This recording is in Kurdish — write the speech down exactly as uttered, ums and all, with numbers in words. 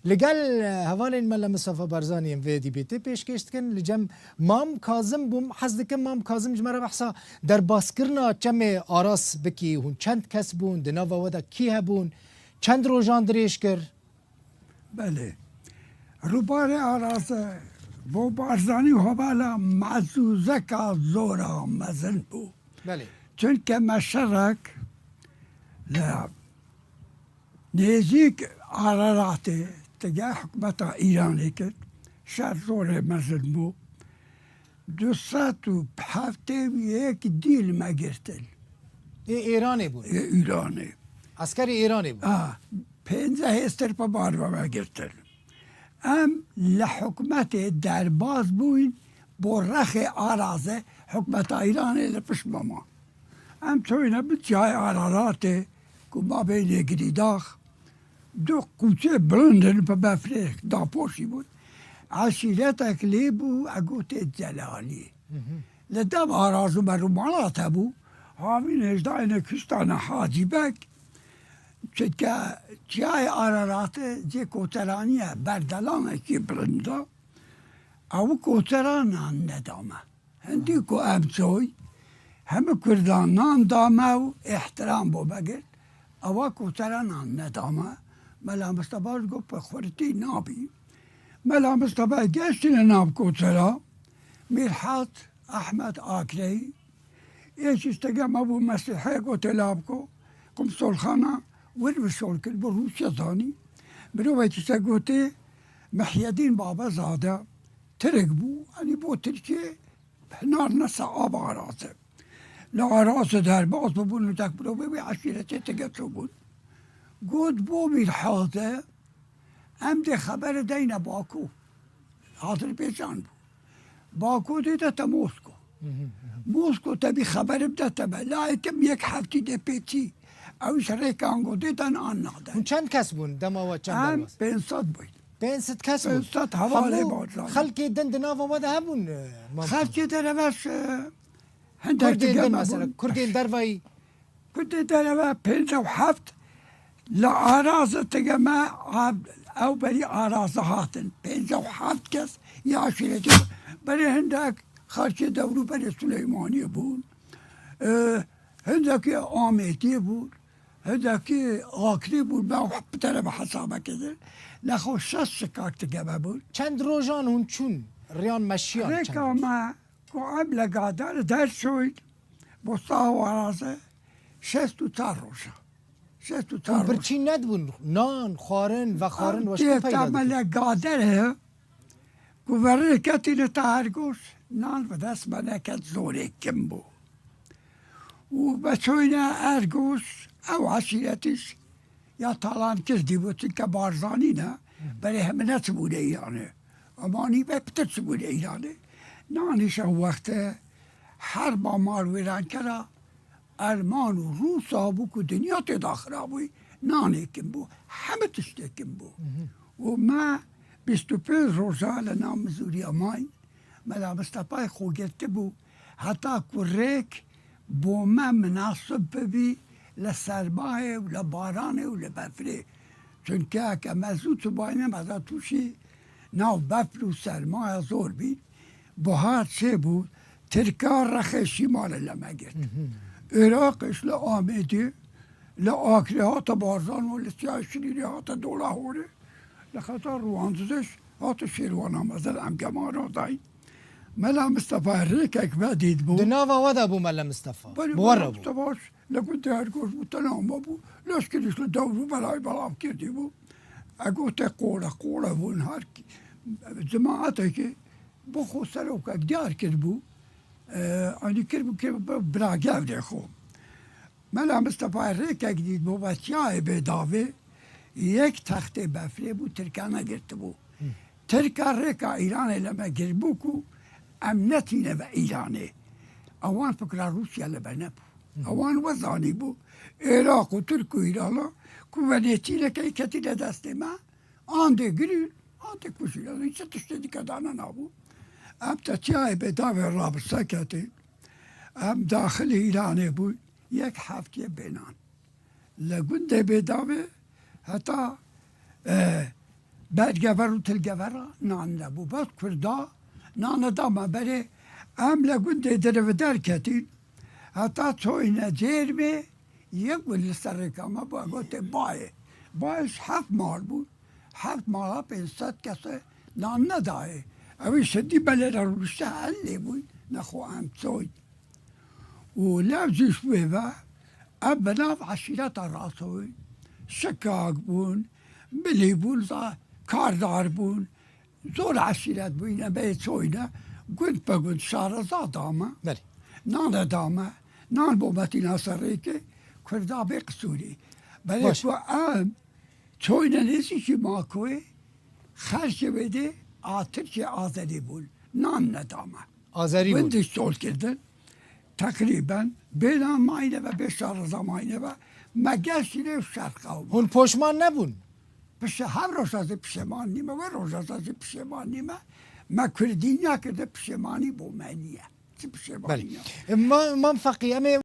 Li gel hevalên me li Mistefa Barzanî yên vê dîbêtê pêşkêş dikin. Li cem Mam Kazim bûm. Hez dikim Mam Kazim ji me re behsa derbaskirina çemê Aras bikî. Hûn çend kes bûn? Di nava we de kî hebûn? Çend rojan dirêj kir? Belê. Rûbarê Arase bo Barzanî hevala mezûzeka zora mezin bû. Belê. Çunke me şerek li nêzîk Araratê dige hikûmeta Îranê kir. Şer zorê mezin bû. Du sed û heftê û yek dîl me girtin. Ê Îranê bûn. Ê Îranê. Eskerê Îranê bûn. A, pênce hêstir pe bar ve me girtin. Em li hikûmetê derbas bûyn, bo rexê Araze hikûmeta Îranê li pişt me ma. Em çoyne bi çiyayê Araratê ku mabênê girîdax, du qûçê bilind in bi befrê dapoşî bûn. Eşîretek lê bû, e gotê Celalî. Li dem Araz û Merûmalat hebû, havîn hêjdayê Kustana Hacî Beg, çike çiyayê Araratê cê koçeranî ye, berdelanekî bilind e. Ew koçera nan nedame. Hindî ku em çoy, hemî Kurdan nan dame û îhtiram bo me girt. Ewa koçera nan nedame. Mela Mistefa ji got, bi xurtî nabî. Mela Mistefa geştine nav koçera. Mîrhat Ehmed Akreyî, ê jî ji tege me bû, Mesîhê gotê Labko, qumsolxana wir bi şol kir, bi Rûsya zanî. Mirovekî se gotê Mihyedîn Babezade, Tirk bû, enî bo Tirkiyê hinarne se ava Araze. Li Araze derbas bûbûn, li tek mirovê wê eşîretê tege çûbûn. Got bo Mîrhate, Em dê xebere deyne Baku. Azerbaycan bû. Baku dê de te Mosko. Mosko te bî xebere bide te me. Layê kim yek heftî dê pêçî. Ew ji rêka ango dê de nan nade. Hûn çend kes bûn dema we çend Em derbas? Pênc sed bûyn. Pênc sed kes bûn. Pênc sed hevalê Hemû Barzanî. Xelkê din di nava we de hebûn, e, Mam Xelkê Xezan? Dereveş, e, hindek Kurdên dige din me mesela, bûn. Kurdên dervayî Kurdê dereve pêncî û heft li Araze tige me, a-, ew berî Araze hatin. Pêncî û heft kes ya aşîretê. Berê hindek xelkê dewrû berê Suleymaniyê bûn. E, hindekî Amêdiyê bûn. Hindekî Akrê bûn. Me bi te re bi hesabekê dir. Lexo şeş şikak tige me bûn. Çend rojan hûn çûn? Riyan meşiyan çend Rêka roj? Me Ku em li Gader derçûyn, bo sawa raze şêst û çar roja. Şêst û çar Hûn roja. Birçî nedibûn, nan, xwarin, vexwarin, Em we ji ku peyda têta me dikir? Li Gader he, ku verê ketîne ta Ergoş, nan bi dest me neket, zorê kim bû. Û me çoyne Ergoş, ew eşîretîş, ya talan kir dî bû, çunke Barzanî ne, berê hemine çibûne Îranê. Emanî ve pitir çibûne Îranê. Nanî şew wexte herba malwêrankera Erman û Rûsa bû ku dinya tê de xira bûyî, nanê kim bû, hemî tiştê kim bû. Û me bîst û pênc roja li nav Mizûriya mayîn, Mela Mistefayê xwe girtibû, heta ku rêk bo me minasib bibî li sermayê û li baranê û li befrê. Çunke heke me zû çûbayne, me da tûşî nav befr û sermaya zor bîn. Buhar çêbû, Tirka rexê şîmalê li me girt. Iraqê ji li Amêdê, li Akrê hate Barzan û li Siyayê Şirînê hate Dola Horê. Li xeta Rwandiziş hate Şêrwana Mezin, em gemara dayîn. Mela Mistefa rêkek vedît bû. Di nava we de bû Mela Mistefa? Belê, Bi we Mela re bû. Mistefa li gundê Ergoş bû, tena me bû. Leşkerîş li dewr û belayê belav kirdî bû. Ego te qole, qole bûn her ki-, cemaatekê bi xwe serokek diyar kiribû. E, anî kiribû, kiribû bira gevdê xwe. Mela Mistefa rêkek dît bo vetiyayê bê davê, yek textê befrê bû, Tirka negirtibû. Tirka rêka Îranê li me girtibû ku em netîne ve Îranê. Ewan fikra Rûsya li me nebû. Ewan we zanîbû. Iraq û Tirk û Îrana ku venetîneke ketîne destê me, an dê girîn, an dê kujîn. Hiç tiştê dike dane nabû. Em te çiyayê bê davê rabise ketîn. Em daxilî Îranê bûyn. Yek heftiyê bênan. Li gundê Bêdavê heta, e, Bergever û tilgevera nan nebû. Bes Kurda nan da me berê. Em le gundê dirê derketîn. Heta çoyne Cêrmê yek gund li ser rêka me bû, gotê bayê. Bayê ji heft mal bûn. Heft mala pênc sed kese nan nedayê. Ew ê şedî belê re rûnişte el lê bûn. Nexwe em çoyn. Û lev jî ji wê ve ev bi nav eşîreta Rasoyî, Şikak bûn, Bilî bûn, za-, Kardar bûn, zor eşîret bûyne, bê çoyne, gund be gund şareza dame. Belê. Nane dame, nan bo metîna serrêkê, Kurda bê qisûrî. Belê Baş. Ku em çoyne nêzîkî Makoyê, xerkê wê dê a Tirkê Azerî bûn. Nan nedame. Azerî bûn. Win dî sol kirdin. Teqrîben bê nan mayne ve, bê şareza mayne ve. Me gel şîrê û şer qewm. Hûn poşman nebûn? Pişe-, her roja zî pişêman nîme, wê roja zî pişêman nîme. Me Kurdî nekirde, pişêmanî bo me niye. Çi pişêmanî Belê. Ya? E, ma-, Mam Feqî, em ê